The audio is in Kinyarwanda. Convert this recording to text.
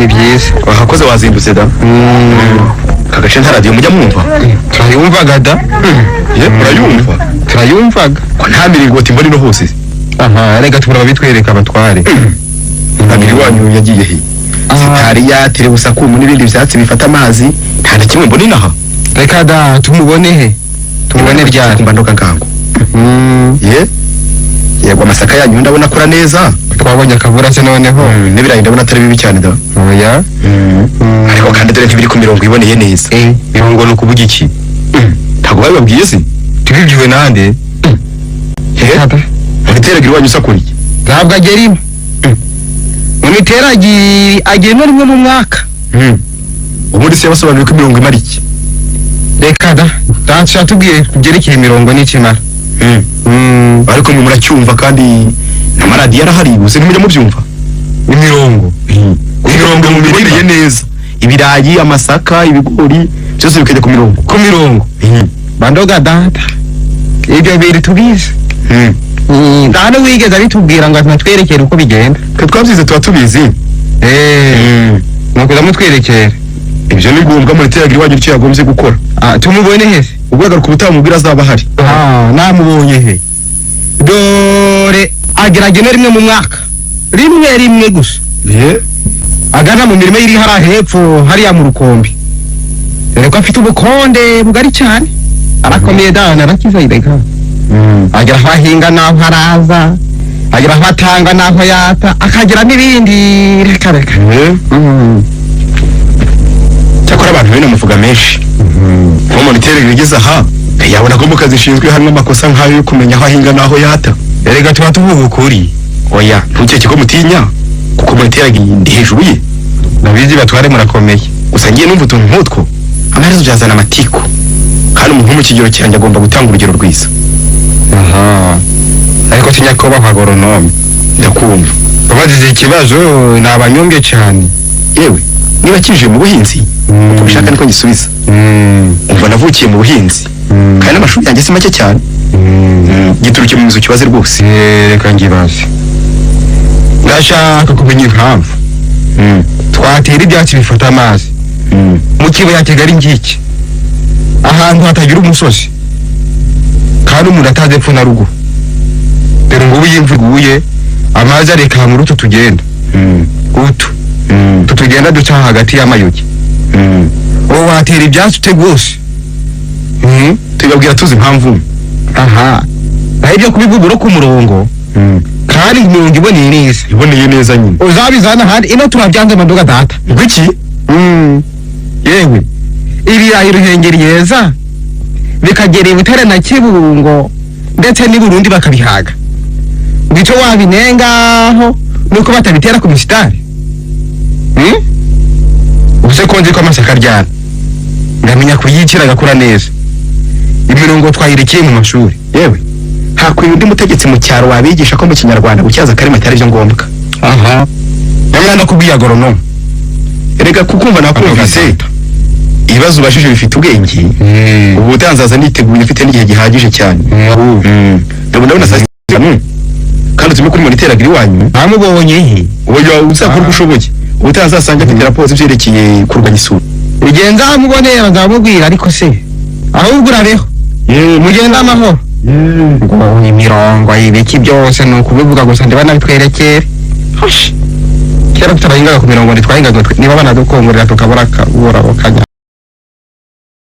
Ni byiza. Wahakoze, wazindutse da. Aka gace nta radiyo mujya mwumva? Turayumvaga da. Ye, murayumva? Turayumvaga. Ko nta miringoti mbona ino hose? Aha, reka tubura ababitwereka abatware. Abiri wanyu yagiye he? Sitariya, terebusakumu n'ibindi byatsi bifata amazi, nta na kimwe mbona inaha. Reka da, tumubone he? Tumubone ryari? Kumva ndoka ngango. Ye, yego, amasaka yanyu ndabona akura neza. Twabonye akavura se noneho. N'ibirayi ndabona atari bibi cyane da. Oya. Ariko kandi dore ntibiri ku mirongo iboneye neza. Mirongo ni ukuvuga iki? Ntabwo babibabwiye se? Tubibwiwe nande? He, muteragira iwanyu usakuriye? Ntabwo agera ino. Mu miteragi agenda rimwe mu mwaka. Ubundi se yabasobanuriye ko imirongo imara iki? Reka da, ntacyo yatubwiye kubyerekeye imirongo n'ikimara. Ariko mwe muracyumva kandi n'amaradiyo arahari, gusa ntimujya mubyumva. Imirongo. Imirongo mu mirima neza, ibirayi, amasaka, ibigori byose bikajya ku mirongo. Ku mirongo. Bandoga data, ibyo bintu tubizi. Nta n'uwigeze abitubwira ngo atwerekere uko bigenda. Twe twabyize, tuba tubizi. Nuko mutwerekera. Ibyo ni ngombwa, muteragira iwanyu icyo yagombye gukora. Ah, tumubone he se? Ubwo agaruka ubutaha mubwira azaba ahari. Ah, namubonye he? Dore ageragena rimwe mu mwaka, rimwe rimwe gusa. Agana mu mirima iri hariya hepfo, hariya mu rukombe, dore ko afite ubukonde bugari cyane, arakomeye dana, arakiza ireka. Agera aho ahinga n'aho araza, agera aho atanga n'aho yata, akagira n'ibindi, reka reka. Cyakora abantu bene muvuga menshi. Nk'umuntu iterera igeze aha yabona ko mu kazi ishinzwe harimo amakosa nk'ayo yo kumenya aho ahinga n'aho yata. Erega tuba tuvuga ukuri. Oya, ntukeke ko mutinya kuko muteraga ndi hejuru ye. Ndabizi batware, murakomeye. Gusa ngiye numva utuntu nk'utwo, amaherezo byazana amatiku, kandi umuntu wo mu kigero cyanjye agomba gutanga urugero rwiza. Aha, ariko sinyakubahwa agoronome. Ndakumva. Babazize ikibazo ni abanyombye cyane. Yewe, niba kije mu buhinzi, uko ubishaka niko ngisubiza. Umva, navukiye mu buhinzi kandi n'amashuri yanjye si make cyane. Gituruke mu nzu kibaze rwose. Reka ngibaze, ndashaka kumenya impamvu twatera ibyatsi bifata amazi mu kibaya kigari ngiki, ahantu hatagira umusozi, kandi umuntu atazi epfo na ruguru. Dore ngubu iyo imvura iguye, amazi areka muri utu tugenda, utu utu tugenda duca hagati y'amayugi. Ubu watera ibyatsi ute rwose? Tubibabwira tuzi impamvu. Aha, naho ibyo kubivugura ku murongo, kandi imirongo iboneye neza. Iboneye neza nyine. Uzabizana ahandi, ino turabyanze maduka data. Ngwiki? Yewe, ibirayi Ruhengeri yeza bikagera i Butare na Kibungo ndetse n'i Burundi bakabihaga, ngo icyo wabinengaho nuko batabitera ku misitari. Ubuse ko nzi ko amasaka aryana, ngamenya kuyicira agakura neza, imirongo twayirekeye mu mashuri. Yewe, hakwiye undi mutegetsi mu cyaro wabigisha ko mu kinyarwanda gutyaza akarima atari byo ngombwa. Aha, nyamara ndakubwiye agoronome. Erega kukumva nakumvise, ibibazo ubajije bifite ubwenge. Ubu utanzaza niteguye, mfite n'igihe gihagije cyane. Ndabona saa sita kandi utume kuri moniteragira iwanyu. Namubonye he? Oya, uzakora uko ushoboye, ubutaha afite raporo z'ibyerekeye kurwanya isuri. Igihe nzamubonera nzamubwira, ariko se ahubwo urabeho, mugende amahoro. Ngo imirongo, ibiki byose ni ukubivuga gusa, ndiba nabitwerekere. Hoshi, kera tutarahingaga ku mirongo, ntitwahingaga niba banadukongorera tukabura kabura bakanya.